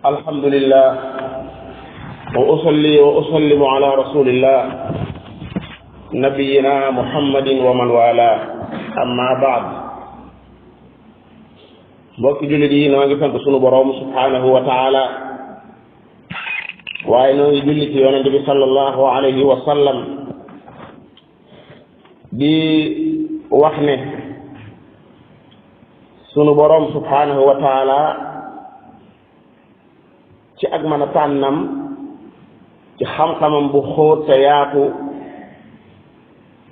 الحمد لله وأصلي وأسلم على رسول الله نبينا محمد ومن والاه أما بعد mbokki jullit yi noo ngi sant sunu borom subhanahu wa taala waaye noo ngi julli ci yonente bi sallallahu alayhi wa sallam di wax ne sunu borom subhanahu wa taala ci ak mën a tànnam ci xam-xamam bu xóot te yaatu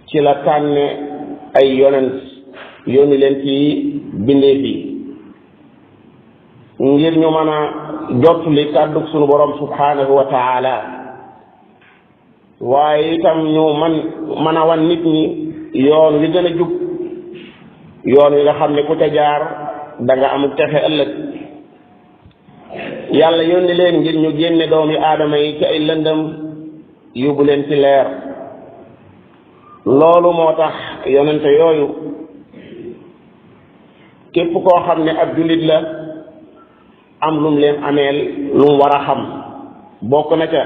ci la tànne ay yonent yónni leen ci bindee fi ngir ñu mën a jottali kàddu sunu borom subhanahu wa taala waaye itam ñu mën a wan nit ñi yoon wi gën a jub yoon wi nga xam ne ku ca jaar da nga am texe ëllëg yàlla yónni leen ngir ñu génne doomi aadama yi ci ay lëndëm yóbbu leen ci leer loolu moo tax yonente yooyu képp koo xam ne ab jullit la am lum leen ameel lu mu war a xam bokk na ca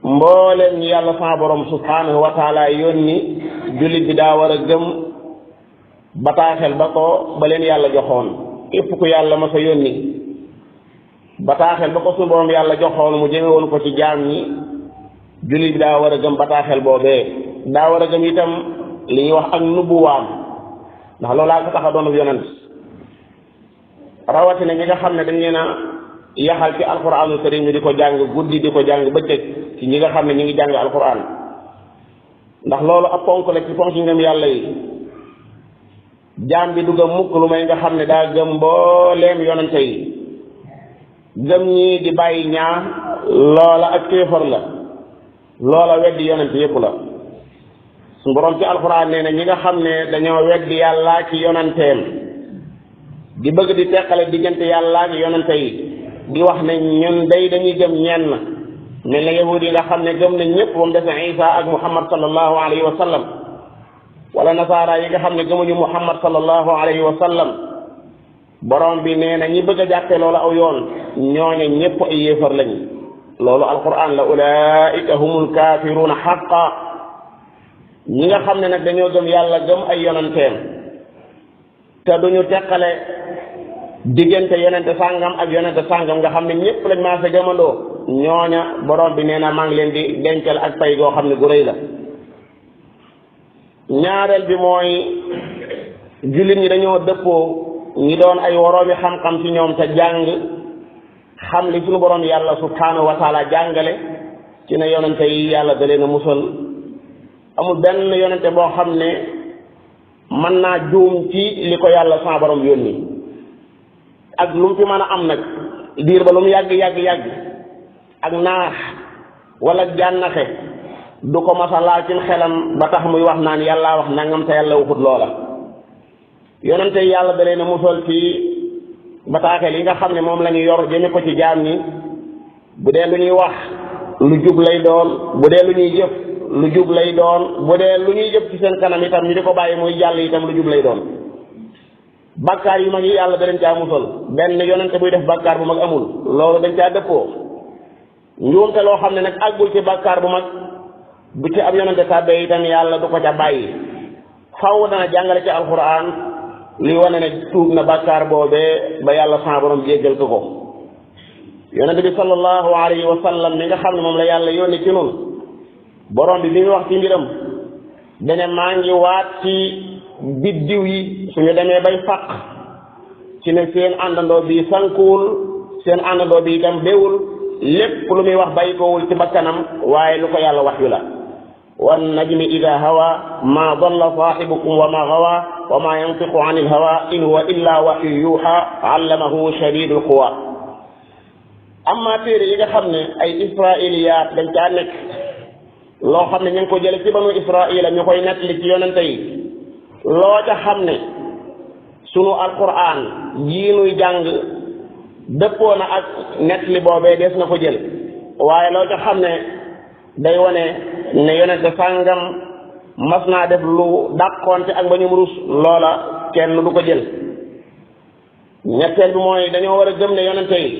mbooleem ñi yàlla sa borom subhanahu wa taala yónni jullit bi daa war a gëm bataaxel ba leen yàlla joxoon képp ku yàlla ma sa yónni bataaxel ba ko suñu borom yàlla joxoon mu jëme woon ko ci jaam ñi jullit bi daa war a gëm bataaxel boobee daa war a gëm itam li ñuy wax ak nubuwaam ndax loolaa ko tax a doon yonent rawatina ñi nga xam ne dañ leen a yaxal ci alquranul karim ñu di ko jàng guddi di ko jàng bëccëg ci ñi nga xam ne ñu ngi jàng alquran ndax loolu ab ponk la ci ponk yi ngëm yàlla yi jaam bi du gëm mukk lu may nga xam ne daa gëm mbooleem yonente yi gëm ñii di bàyyi ñaa loola ak kéefar la loola weddi yonente yépp la su borom ci alquran nee na ñi nga xam ne dañoo weddi yàlla ci yonenteem di bëgg di teqale diggante yàlla ak yonente yi di wax ne ñun day dañuy gëm ñenn mel na yahud yi nga xam ne gëm nañ ñëpp ba mu des Isa ak Muhammad sallallahu alayhi wa sallam wala nasaara yi nga xam ne gëmuñu Muhammad sallallahu alayhi wa sallam borom bi nee na ñi bëgg a jàppe loolu aw yoon ñooñe ñëpp ay yéefar lañu loolu alquran la ulaika humul kafiruna xaqa ñi nga xam ne nag dañoo gëm yàlla gëm ay yonanteem te duñu teqale diggante yonente sàngam ak yonente sàngam nga xam ne ñëpp lañ maa sa gëmandoo ñooña borom bi nee na maa ngi leen di dencal ak pay goo xam ne gu rëy la ñaareel bi mooy jullit ñi dañoo dëppoo ñi doon ay woroomi xam-xam ci ñoom te jàng xam li suñu borom yàlla subhanahu wa taala jàngale ci ne yonente yi yàlla da leen a musal amul benn yonente boo xam ne mën naa juum ci li ko yàlla sa borom yónni ak lu mu fi mën a am nag diir ba lu mu yàgg ak naax wala jànnaxe du ko masa laal ci xelam ba tax muy wax naan yàlla wax nangam te yàlla waxut loola yonente yàlla da leen a musal ci bataaxel yi nga xam ne moom la ñu yor jëme ko ci jaam ñi bu dee lu ñuy wax lu jub lay doon bu dee lu ñuy jëf lu jub lay doon bu dee lu ñuy jëf ci seen kanam itam ñu di ko bàyyi muy jàll itam lu jub lay doon bàkkaar yu mag yi yàlla da leen caa musal benn yonente buy def bàkkaar bu mag amul loolu dañ caa dëppoo njuumte loo xam ne nag àggul ci bàkkaar bu mag bu ci ab yonente tàbbee itam yàlla du ko ca bàyyi faw dana jàngale ci alquran li wane ne tuub na bàkkaar boobee ba yàlla sa borom jéggal ko yonente bi sallallahu alayhi wa sallam mi nga xam ne moom la yàlla yónni ci nun borom bi bi ñu wax ci mbiram dane maa ngi waat ci biddiw yi suñu demee bay faq ci ne seen àndandoo bi sankuwul seen àndandoo bi itam béwul lépp lu muy wax bàyyi kowul ci bakkanam waaye lu ko yàlla wax yu la wan najmi ida hawa ma dalla saahibukum wa ma gawa wa ma yantiqu an il hawa in huwa illa waxyu yuuxa allamahu shadidul quwa amma téere yi nga xam ne ay israiliyaat dañ caa nekk loo xam ne ñu ngi ko jële ci banu israila ñu koy nettali ci yonente yi loo ca xam ne sunu alquran jii nuy jàng dëppoo na ak nettali boobee des na ko jël waaye loo ca xam ne day wane ne yonente sàngam mas naa def lu dàqoonte ak ba ñu rus loola kenn du ko jël ñetteel bi mooy dañoo war a gëm ne yonente yi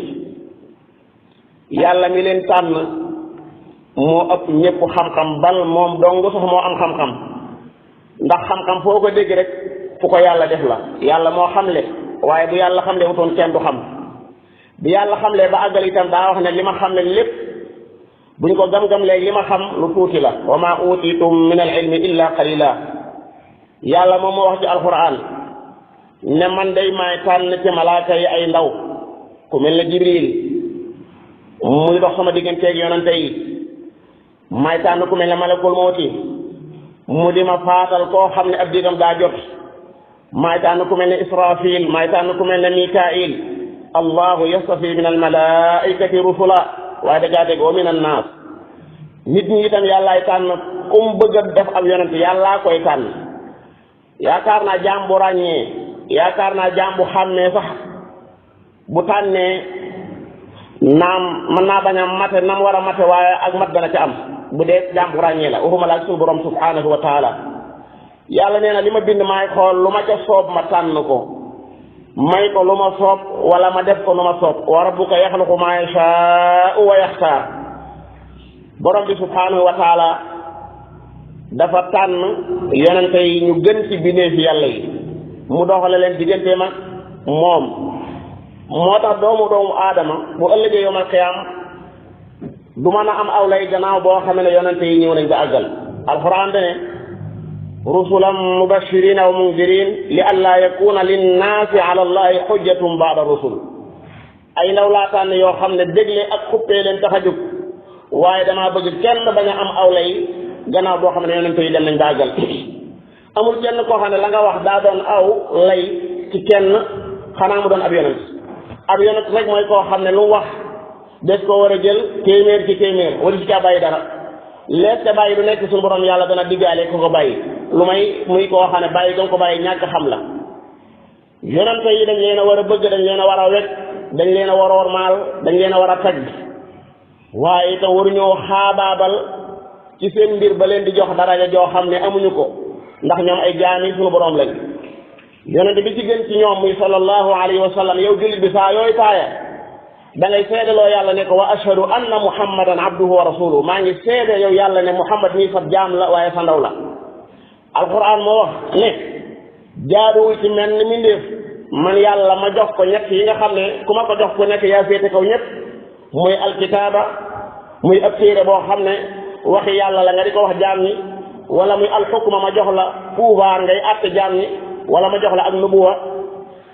yàlla mi leen tànn moo ëpp ñëpp xam-xam bal moom dong sax moo am xam-xam ndax xam-xam foo ko dégg rek fu ko yàlla def la yàlla moo xamle waaye bu yàlla xamle wutoon kenn du xam bi yàlla xamle ba àggal itam daa wax ne li ma xamle lépp buñ ko gam-gam léegi li ma xam lu tuuti la wa ma utitum min al ilmi illa qalila yàlla moom moo wax ci alquran ne man day maay tànn ci malaaka yi ay ndaw ku mel ne jibril muy dox sama digganteeg yonante yi maay tànn ku mel ne malakul mawti mu di ma faatal koo xam ne ab digam daa jot maay tànn ku mel ne israfil maay tànn ku mel ne mikail allahu yastafi min al malaikati rusula waaye dajaa dégg wa min an naas nit ñi itam yàllaay tànn kum bëgg a def ab yonante yàllaa koy tànn yaakaar naa jaam bu ràññee yaakaar naa jaam bu xàmmee sax bu tànnee naam mën naa bañ a mate nam war a mate waaye ak mat dana ca am bu dee jaam bu ràññee la waxuma la ak suñu borom subhanahu wa taala yàlla nee na li ma bind maay xool lu ma ca soob ma tànn ko may ko lu ma soob wala ma def ko lu ma soob wa rabbuka yaxluqu ma yashaa'u wa yaxtaar borom bi subhanahu wa taala dafa tànn yonente yi ñu gën ci bindeefi yàlla yi mu doxale leen diggante mag moom moo tax doomu aadama bu ëllëgee yawmal qiyaam du mën a am aw lay gannaaw boo xam ne yonente yi ñëw nañ ba àggal alxuraan dane rusulan mubashirina wa mundirin li an laa yakuna linnaasi ala allahi xujjatun baada rusul ay ndaw laa tànn yoo xam ne dégle ak xuppee leen tax a jóg waaye damaa bëgg kenn bañ a am aw lay gannaaw boo xam ne yonente yi dem nañ ba àggal amul kenn koo xam ne la nga wax daa doon aw lay ci kenn xanaa mu doon ab yonent rek mooy koo xam ne lu wax des ko war a jël téeméer ci téeméer wala ci caa bàyyi dara lees te bàyyi du nekk suñu borom yàlla dana diggaale ko bàyyi lu may muy koo xam ne bàyyi danga ko bàyyi ñàkk xam la yonent yi dañ leen a war a bëgg dañ leen a war a wekk dañ leen a war a wormaal dañ leen a war a tagg waaye itam waruñoo xaabaabal ci seen mbir ba leen di jox daraja joo xam ne amuñu ko ndax ñoom ay jaami suñu borom lañ yonent bi ci gën ci ñoom muy sallallahu alayhi wa sallam yow jullit bi saa yooyu taaya da ngay seedaloo yàlla ne ko wa ashhadu anna muhammadan abduhu wa rasuluhu maa ngi seede yow yàlla ne muhammad nii sab jaam la waaye sa ndaw la alquran moo wax ne jaaduwul ci mel ni mbindéef man yàlla ma jox ko ñett yi nga xam ne ku ma ko jox ku nekk yaa féete kaw ñëpp muy alkitaaba muy ab téere boo xam ne waxi yàlla la nga di ko wax jaam ñi wala muy alxukma ma jox la pouvoir ngay àtte jaam ñi wala ma jox la ak nubuwa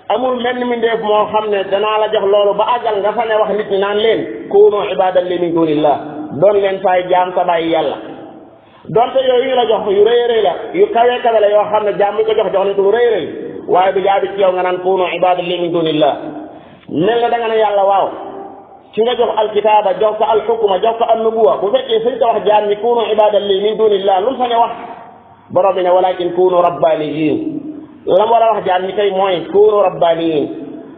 amul mel ni mbindéef moo xam ne danaa la jox loolu ba àggal nga fa ne wax nit ñi naan leen kuunu ibadan li min dunillah doon leen saay jaam sa bàyyi yàlla donte yooyu ñu la jox yu rëy rëy la yu kawe kawe la yoo xam ne jaam mi ko jox nañ ko lu rëy rëy waaye du jaabi ci yow nga naan kuunu ibadan li min dunillah mel na da nga ne yàlla waaw ci nga jox alkitaaba jox ko alxukma jox ko annubuwa bu fekkee suñ ko wax jaam ñi kuunu ibadan li min dunillah lu mu sañ a wax borom bi ne walakin kuunu rabbaniyin la mu war a wax jaam ñi tey mooy kuunu rabbaniyin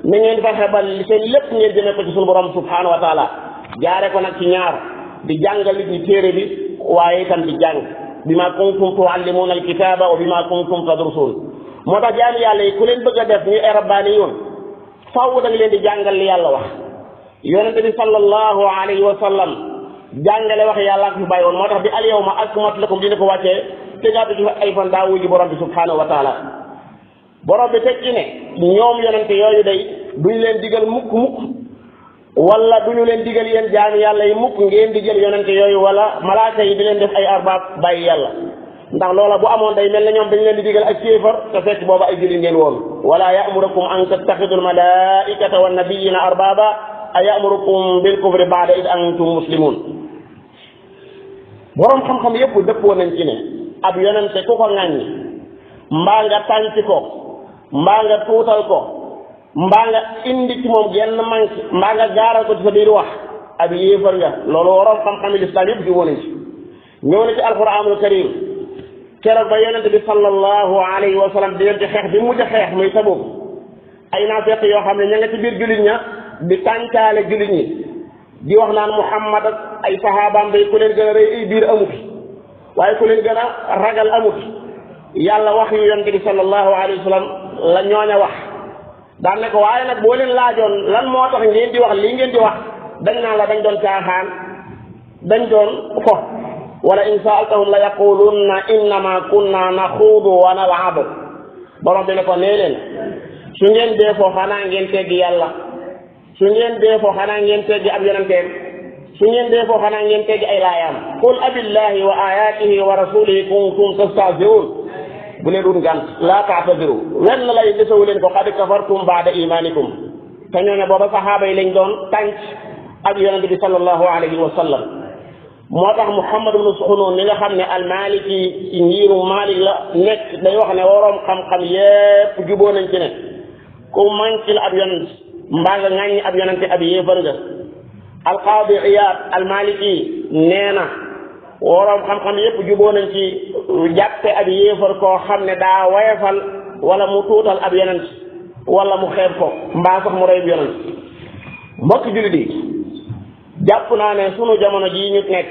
na ngeen fexe ba seen lépp ngeen jëmee ko ci suñu borom subhanahu wa taala jaare ko nag ci ñaar di jàngal nit ñi téere bi waaye itam di jàng bima kuntum tuallimuna alkitaba wa bima kuntum tadrusun moo tax jaami yàlla yi ku leen bëgg a def ñu ay rabbaniyun faww da nga leen di jàngal li yàlla wax yonente bi sallallahu alayhi wa sallam jàngale wax yàlla ak fi bàyyi woon moo tax bi al yawma akmaltu lakum dina ko wàccee tegaatu ci ay fan daa wuji borom bi subhanahu wa taala borom bi tekki ne ñoom yonente yooyu day duñ leen digal mukk wala duñu leen digal yéen jaami yàlla yi mukk ngeen di jël yonente yooyu wala malaaka yi di leen def ay arbaab bàyyi yàlla ndax loola bu amoon day mel ne ñoom dañ leen di digal ak kéefar te fekk booba ay jullit ngeen woon wala ya'murukum an tattaxidu almalaikata wan nabiyina arbaba a ya'murukum bil kufri ba'da id antum muslimun borom xam-xam yépp dëppoo nañ ci ne ab yonente ku ko ŋàññi mbaa nga tànc ko mbaa nga tuutal ko mbaa nga indi ci moom genn manque mbaa nga gaaral ko ci sa biir wax ab yéefar nga loolu waroon xam-xami lislaam yëpp jubóo nañ ci ñëw na ci alquranul karim keroog ba yonente bi sallallahu alayhi wa sallam di leen ci xeex bi mujj a xeex muy Tabuk ay naafeq yoo xam ne ña nga ci biir jullit ña di tàncaale jullit ñi di wax naan Muhammad ak ay sahabaam day ku leen gën a rëy ay biir amut waaye ku leen gën a ragal amut yàlla wax yu yonente bi sallallahu alayhi wa sallam la ñooña wax daan ne ko waaye nag boo leen laajoon lan moo tax ngeen di wax lii ngeen di wax dañ naan la dañ doon caaxaan dañ doon fo wala in saaltahum la yaqulunna innama kunna naxuudu wa nalaabu borom bi ne ko nee leen su ngeen dee foo xanaa ngeen teggi yàlla su ngeen dee foo xanaa ngeen teggi ab yonenteem su ngeen dee foo xanaa ngeen teggi ay laayaam qul abillahi wa ayatihi wa rasulihi kuntum tastahzi'un bu leen dun gànt laa taatadiru wenn lay desewu leen ko qad kafartum baada imanikum te ñooñu booba saxaaba yi lañ doon tànc ak yonente bi sallallahu alayhi wa sallam moo tax Muhammad ibn Suxunuun mi nga xam ne almaliki ci ngiiru Maalik la nekk day wax ne waroom xam-xam yépp juboo nañ ci ne ku manquil ab yonent mbaa nga ŋàññi ab yonente ab yéefar nga alqaadi Iyaad almaliki nee na waroom xam-xam yépp juboo nañ ci jàppe ab yéefar koo xam ne daa wayefal wala mu tuutal ab yonent wala mu xeeb ko mbaa sax mu rey yonent mbokki jullit yi jàpp naa ne sunu jamono jii ñu nekk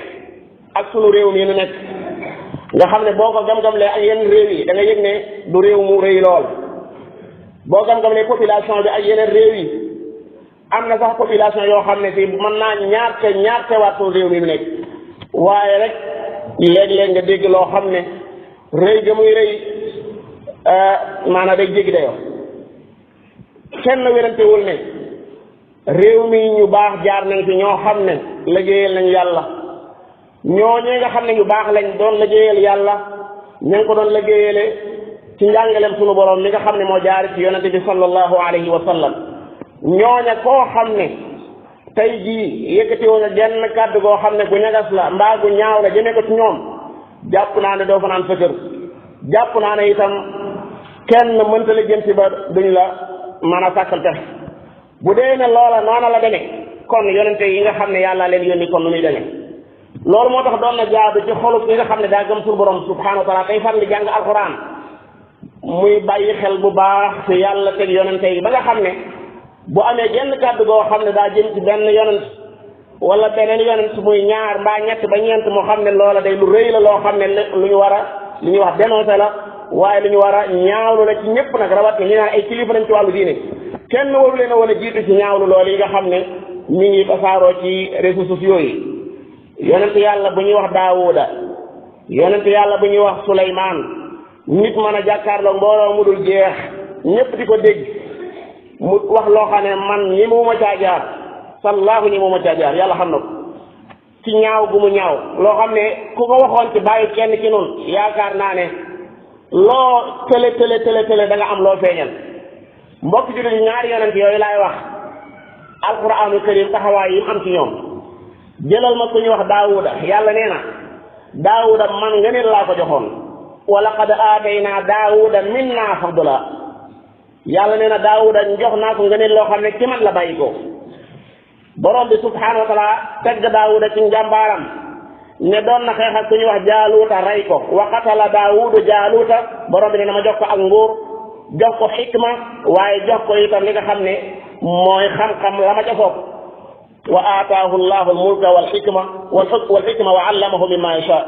ak sunu réew mi ñu nekk nga xam ne boo ko gam-gamlee ak yeneen réew yi da nga yëg ne du réew mu rëy lool boo gam-gamlee population bi ak yeneen réew yi am na sax population yoo xam ne fii mën naa ñaarte waat sunu réew mi ñu nekk waaye rek léeg-léeg nga dégg loo xam ne rëy ga muy rëy maanaam day jéggi dayoo kenn wérantewul ne réew mi ñu baax jaar nañ fi ñoo xam ne liggéeyal nañ yàlla ñooñee nga xam ne ñu baax lañ doon liggéeyal yàlla ña ngi ko doon liggéeyale ci njàngaleem sunu borom mi nga xam ne moo jaari ci yonente bi sallallahu alayhi wa sallam ñooña koo xam ne tey jii yëkkati woon a genn kàddu goo xam ne gu ñagas la mbaa gu ñaaw la jëmee ko ci ñoom jàpp naa ne doo fanaan sa kër jàpp naa ne itam kenn mënta la jëm ci ba duñ la mën a sàkkal pexe bu dee ne loola noona la demee kon yonente yi nga xam ne yàlla leen yónni kon nu muy demee loolu moo tax doon na jaadu ci xolub yi nga xam ne daa gëm suñu borom subhanahu wa taala tey fan di jàng alquran muy bàyyi xel bu baax ci yàlla teg yonente yi ba nga xam ne bu amee genn kàddu goo xam ne daa jëm ci benn yonent wala beneen yonent muy ñaar mbaa ñett ba ñeent moo xam ne loola day lu rëy la loo xam ne lu ñu war a lu ñuy wax dénoncé la waaye lu ñu war a ñaawlu la ci ñëpp nag rawat na ñu naan ay kilifa lañ ci wàllu diine kenn waru leen a wan a jiitu ci ñaawlu loolu yi nga xam ne mi ngi tasaaroo ci réseaux sociaux yi yonent yàlla bu ñuy wax Daawuda yonent yàlla bu ñuy wax Suleymaan nit mën a jàkkaarloo mbooloo mu dul jeex ñëpp di ko dégg mu wax loo xam ne man ñi mu ma caa jaar sallaahu ñi mu ma caa jaar yàlla xam na ko ci ñaaw gu mu ñaaw loo xam ne ku ko waxoon ci bàyyi kenn ci noonu yaakaar naa ne loo tële da nga am loo feeñal mbokk jullit yi ñaari yonent yooyu laay wax alquraanul karim taxawaay yi mu am ci ñoom jëlal ma ku ñu wax Daawuda yàlla nee na Daawuda man nga ne laa ko joxoon wa laqad aataynaa Daawuda minnaa fadla yàlla nee na Daawuda jox naa ko nga ne loo xam ne ci man la bàyyi ko borom bi subhaanahu wa taala teg Daawuda ci njàmbaaram ne doon na xeex ak ku ñuy wax Jaaluuta rey ko wa qatala Daawudu Jaaluuta borom bi ne na ma jox ko ak nguur jox ko xikma waaye jox ko itam li nga xam ne mooy xam-xam la ma ca foog wa aataahu llahu almulka wal xikma wa allamahu mimma yasha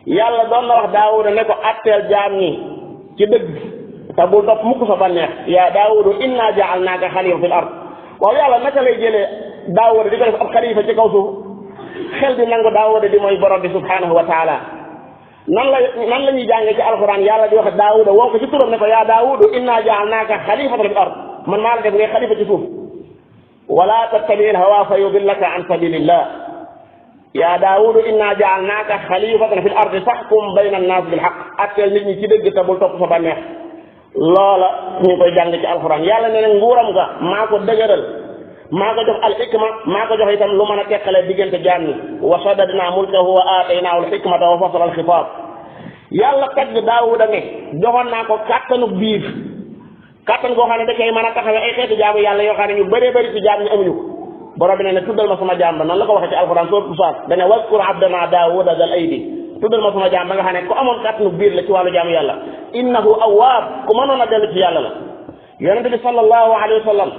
yàlla doon na wax Daawuda ne ko atteel jaam ñi ci dëgg te bul topp mukk sa bànneex yaa Daawudu inna jaalnaaka xalifa fil ard waaw yàlla naka lay jëlee Daawuda di ko def ab xalifa ci kaw suuf xel di nangu Daawuda di mooy borom bi subhanahu wa taala nan la ñuy jàngee ci alquran yàlla di wax Daawuda woo ko ci turam ne ko yaa Daawudu inna jaalnaaka xalifatan fil ard man maa la def ngay xalifa ci suuf wala tattabi al hawa fa yudillaka an sabilillah yaa Daawudu inna jaalnaaka xalifatan fil ardi faxkum bayna annaas bil xaq atteel nit ñi ci dëgg te bul topp sa bànneex loola ñu koy jàng ci alquran yàlla ne ne nguuram nga maa ko dëgëral maa ko jox al xikma maa ko jox itam lu mën a teqale diggante jaam ñi wa sadadna mulkahu wa aataynaahu al xikmata wa fasala al xitaab yàlla tagg Daawuda ne joxoon naa ko kàttanu biir kàttan goo xam ne da koy mën a taxawee ay xeetu jaamu yàlla yoo xam ne ñu bëree bëri ci jaam ñi amuñu ko borom bi ne tuddal ma sama jaam ba nan la ko waxee ci alquran soo saat dane waskur abdana Daawuda dal aydi tuddal ma sama jaam ba nga xam ne ku amoon kàttanu biir la ci wàllu jaamu yàlla innahu awwaab ku mënoon a dellu ci yàlla la yonente bi sallallahu alayhi wa sallam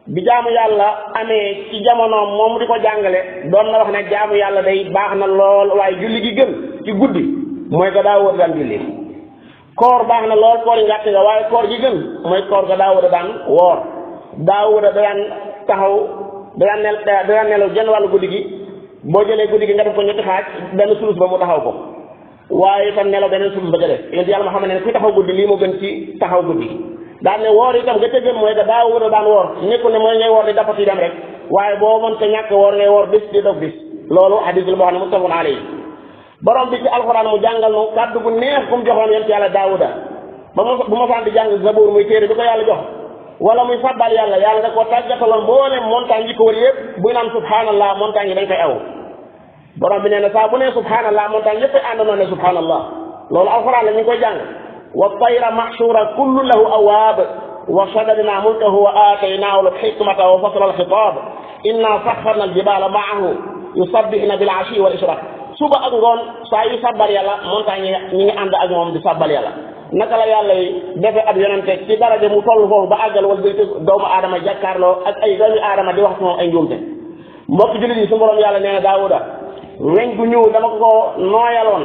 bi jaamu yàlla amee ci jamonoom moom di ko jàngale doon na wax ne jaamu yàlla day baax na lool waaye julli gi gën ci guddi mooy ko Daawuda daan julli koor baax na lool koor yi ngàtt nga waaye koor gi gën mooy koor ga Daawuda daan woor. Daawuda daan taxaw daan nelaw genn wàllu guddi gi boo jëlee guddi gi nga def ko ñetti xaaj benn sulus ba mu taxaw ko waaye itam nelaw beneen sulus ba ca def yéen yàlla ma xam ne kuy taxaw guddi lii moo gën ci taxaw guddi gi daan ne woor itam nga ca gën mooy que Daawuda daan woor nekkul ne mooy ngay woor di dapati dem rek waaye boo mën ko ñàkk woor ngay woor bis di dog bis loolu hadis la boo xam ne muttafaqun alayhi borom bi ci alxuraan mu jàngal nu kàddu gu neex ku mu joxoon yonent yàlla Daawuda bu ma faan di jàng Zabuur muy téere bi ko yàlla jox wala muy sabbal yàlla da koo tàggataloon mboolem montagne yi ko wër yëpp buy naan subhanallah montagne yi dañ koy aw borom bi nee na saa bu nee subhanallah montagne yëpp ay àndandoo ne subhanallah loolu alxuraan la ñu koy jàng wa tayra mahshura kullu lahu awaab wa shadadna mulkahu wa aataynaahu al-hikmata wa fasla al-xitaab inna saxarna al-jibaala maahu yusabbihna bil ashi wal ishraq suba ak ngoon saa yu sabbal yàlla montagne yi ñi ngi ànd ak moom di sabbal yàlla naka la yàlla yi defe ab yonente ci daraja mu toll foofu ba àggal wala day doomu aadama jàkkaarloo ak ay doomu aadama di wax ci moom ay njuumte mbokk jullit yi su borom yàlla nee na Daawuda weñ gu ñëw dama ko nooyaloon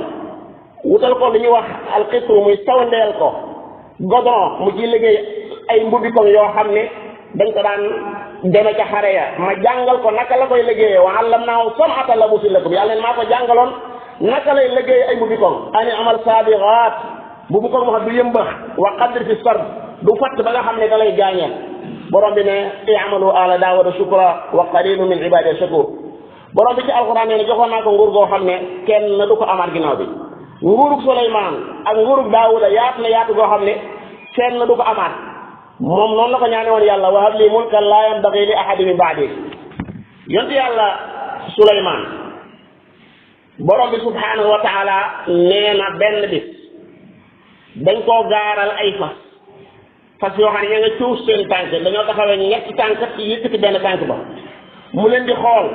wutal ko lu ñuy wax alxitru muy sawndeel ko godron mu ci liggéey ay mbubbi koŋ yoo xam ne dañ ko daan deme ca xare ya ma jàngal ko naka la koy liggéeyee wa allamnaahu san'ata labuusin lakum yàlla neen maa ko jàngaloon naka lay liggéey ay mbubbi koŋ ani amal saabixaat bu ko wax du yëmbax wa qadr fi sard du fatt ba nga xam ne da lay gaañeel borom bi ne i'malu ala Daawuda shukra wa qalilun min ibadiya shakur borom bi ci alxuraan nee na joxoon naa ko nguur goo xam ne kenn du ko amaat ginnaaw bi nguurug Suleymaan ak nguurug Daawuda yaatu na yaatu goo xam ne kenn du ko amaat moom noonu la ko ñaane woon yàlla wa habli mulkan laa yanbaghi li ahadin min ba'di yonent yàlla Suleymaan borom bi subhanahu wa taala nee na benn bis dañ koo gaaral ay fas yoo xam ne ña nga cuus seen tànk dañoo taxawee ñetti tànk yëkkati benn tànk ba mu leen di xool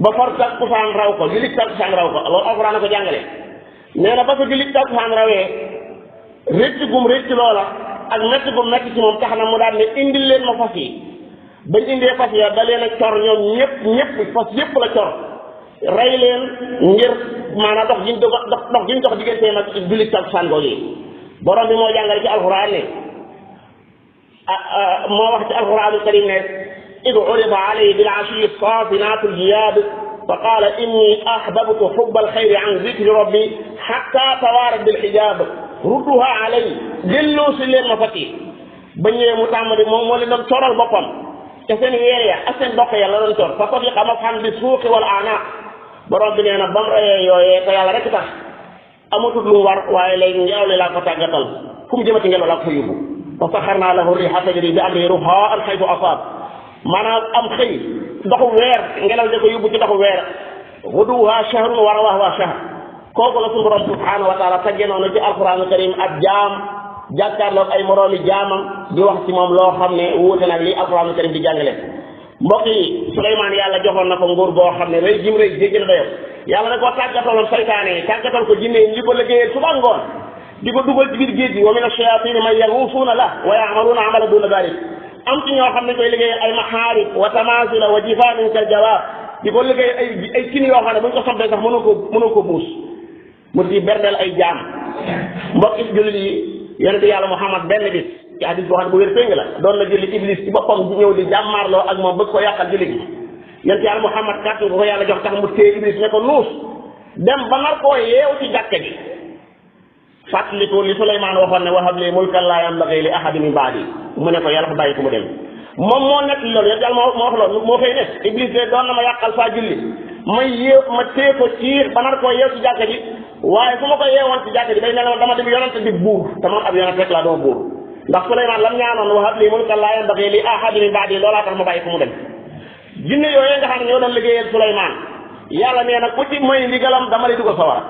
ba far takkusaan raw ko jullit takkusaan raw ko loolu alxuraan ko jàngale nee na ba ko jullit takkusaan rawee rëcc gum rëcc loola ak metti gum metti ci moom tax na mu daal ne indil leen ma fas yi bañ indee fas ya da leen a cor ñoom ñëpp fas yëpp la cor rey leen ngir maanaam dox giñ dox digganteem ak jullit takkusaan googu yi borom bi moo jàngale ci alxuraan ne moo wax ci alxuraanul karim ne id urida alayhi bil ashiyyi saafinaatu l-jiyaad fa qaala inni ahbabtu hubba al-xayri an zikri rabbi hatta tawaarat bil hijaab rudduha alayhi delloo si leen ma fati ba ñëwee mu tàmbali moom moo leen doon coral boppam te seen weer ya ak seen doq ya la doon cor fa tafiqa mafhan bi suuqi wal a'naaq borom bi nee na ba mu reyee yooyee te yàlla rek tax amatul lu mu war waaye léegi ngelaw li laa ko tàggatal fu mu jëmati ngelaw laa ko fa yóbbu fa saxarnaa lahu riiha tajrii bi amrihi ruxaa'an haysu asaab maanaam am xëy doxu weer ngelaw li ko yóbbu ci doxu weer guduwwuhaa shahrun wa rawaahuhaa shahr kooku la suñu borom subhaanahu wa taala tàggee noonu ci alquraanul karim ab jaam jàkkaarloog ay moroomi jaamam di wax ci moom loo xam ne wuute nag li alquraanul karim di jàngale mbokk yi Suleymaan yàlla joxoon na ko nguur boo xam ne rëy jim rëy jéggi na dayoo yàlla da koo tàggataloon saytaane yi tàggatal ko jinne yi ñu ko liggéeyee suba ngoon di ko dugal ci biir géej gi wa mina shayaatiini man yaguusuuna lahu wa ya'maluuna amalan duuna daalik am ci ñoo xam ne koy liggéey ay maxaarib wa tamaasila wa jifaanin kal jawaab di ko liggéey ay cin yoo xam ne bu ñu ko sottee sax mënoo ko buus mu di berdeel ay jaam mbokk jullit yi yonent yàlla Muhammad benn bis ci hadis boo xam ne bu wér péng la doon na julli Iblis ci boppam di ñëw di jàmmaarloo ak moom bëgg ko yàqal julli gi yonent yàlla Muhammad kàttu ko yàlla jox tax mu téye Iblis ne ko nuus dem ba nar koo yeew ci jàkka ji fàttaliku li Suleymaan waxoon ne wahab li mulkan laa yanbaghi li ahadin min ba'di mu ne ko yàlla fa bàyyi ko mu dem moom moo nekk loolu yonent yàlla moo wax loolu moo koy nekk Iblis de doon na ma yàqal saa julli ma téye ko ciir ba nar koo yeew ci jàkka ji waaye su ma ko yeewoon ci jàkka ji day mel ne dama dem yonent di buur te man ab yonent rek laa doo buur ndax Suleymaan lam ñaanoon wahab li mulkan laa yanbaghi li ahadin min ba'di loolaa tax ma bàyyi ko mu dem jinne yooyu nga xam ne ñoo doon liggéeyal Suleymaan yàlla nee na ku ci may ndigalam dama lay dugal sawara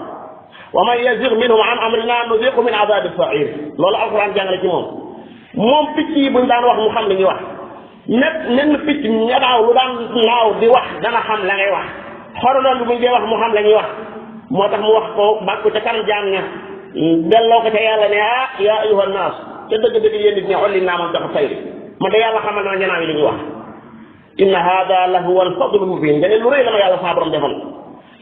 wa man yazigh minhum an amrina nuziqhu min azabi sa'ir loolu alquran jàngale ci moom picc yi buñ daan wax mu xam li ñuy wax nen picc ñadaaw lu daan naaw di wax dana xam la ngay wax xorodoon bi buñ dee wax mu xam la ñuy wax moo tax mu wax ko bàkku ca kanam jaam ña delloo ko ca yàlla ne ya ayyuhan naas te dëgg-dëgg yéen nit ñi xolli naa man dafa sayri man de yàlla xamal na ñanaaw yi li ñuy wax inna hada la huwa al-fadlu mubin nga ne lu rëy la ma yàlla saa borom defoon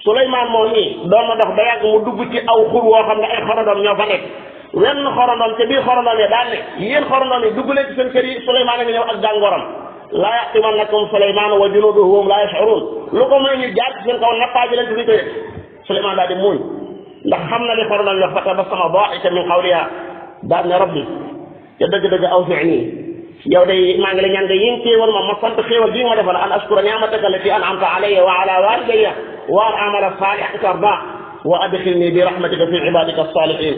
Suleymaan moom nii doon na dox ba yàgg mu dugg ci aw xur woo xam ne ay xorodoom ñoo fa nekk wenn xorondoom te biir xorondoom yi daan ne yéen xorondoom yi dugg leen ci seen kër yi Suleymaan a ngi ñëw ak gàngooram laa ya'timannakum Suleymaan wa junuuduhu wa hum laa yash'uruun lu ko mooy ñu jaar ci seen kaw nappaaji leen tuuti ko yëg Suleymaan daal di muuñ ndax xam na li xorondoom yi wax fa tabassama daahikan min qawlihaa daal ne rabbi te dëgg-dëgg awzi'nii yow day maa ngi la ñaan nga yéen teewal ma sant xéewal bii ma defal an ashkura ni'mataka allati an'amta alayya wa ala walidayya wa an a'mala saalihan tardaa wa adxilnii bi rahmatika fi ibaadika as-saalihiin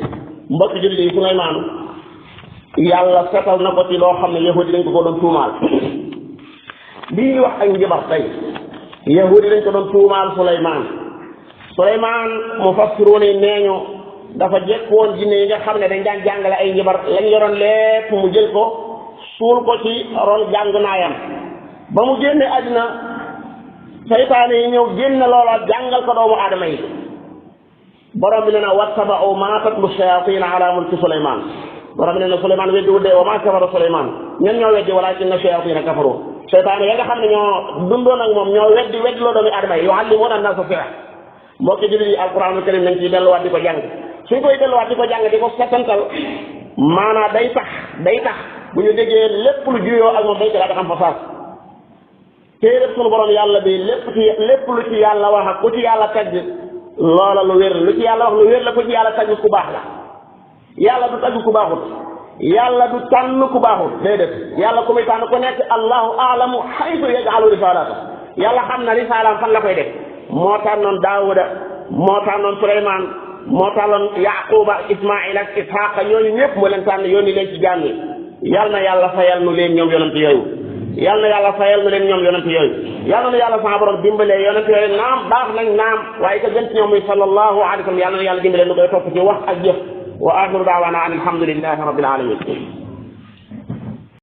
mbokk jullit yi Suleymaan yàlla setal na ko ci loo xam ne yahudi dañ ko doon tuumaal lii ñuy wax ak njibar tey yahudi dañ ko doon tuumaal Suleymaan mufassiruun yi nee ñu dafa jekkoon jinne yi nga xam ne dañ daan jàngale ay njibar lañ yoroon lépp mu jël ko suul ko ci ron jàng naayam ba mu génne àddina saytaane yi ñëw génne loola jàngal ko doomu aadama yi borom bi ne na wattaba'u maa tatlu shayatin ala mulki Suleymaan borom bi ne na Suleymaan weddi wudde wa maa kafara Suleymaan ñen ñoo weddi walaakinna shayatina kafaru saytaane ya nga xam ne ñoo dundoon ak moom ñoo weddi loo doomu aadama yi yu'allimuuna an-naasa sihr mbokki jullit yi alquranul karim nañ ciy delluwaat di ko jàng suñ koy delluwaat di ko jàng di ko settantal maanaa day tax bu ñu déggee lépp lu juyoo ak moom dañ ci daal di xam fa saas téeréb sunu borom yàlla bi lépp lu ci yàlla wax ak ku ci yàlla tagg loola lu wér lu ci yàlla wax lu wér la ku ci yàlla tagg ku baax la yàlla du tagg ku baaxut yàlla du tànn ku baaxut déedéet yàlla ku muy tànn ku nekk allahu aalamu haytu yaj'alu risalata yàlla xam na risalaam fan la koy def moo tànnoon Daawuda moo tànnoon Suleymaan moo tànnoon Yaquba Ismaïl ak Isxaaqa ñooñu ñëpp moo leen tànn yónni leen ci jaam yi yal na yàlla fayal nu leen ñoom yonent yooyu yal na yàlla fayal nu leen ñoom yonent yooyu yal na yàlla sama borom dimbalee yonent yooyu naam baax nañ naam waaye ka gën ci ñoom muy sallallahu alayhi wa sallam yal na yàlla dimbalee nu koy topp ci wax ak jëf wa axiru daawaana an alhamdulillahi rabbil alamin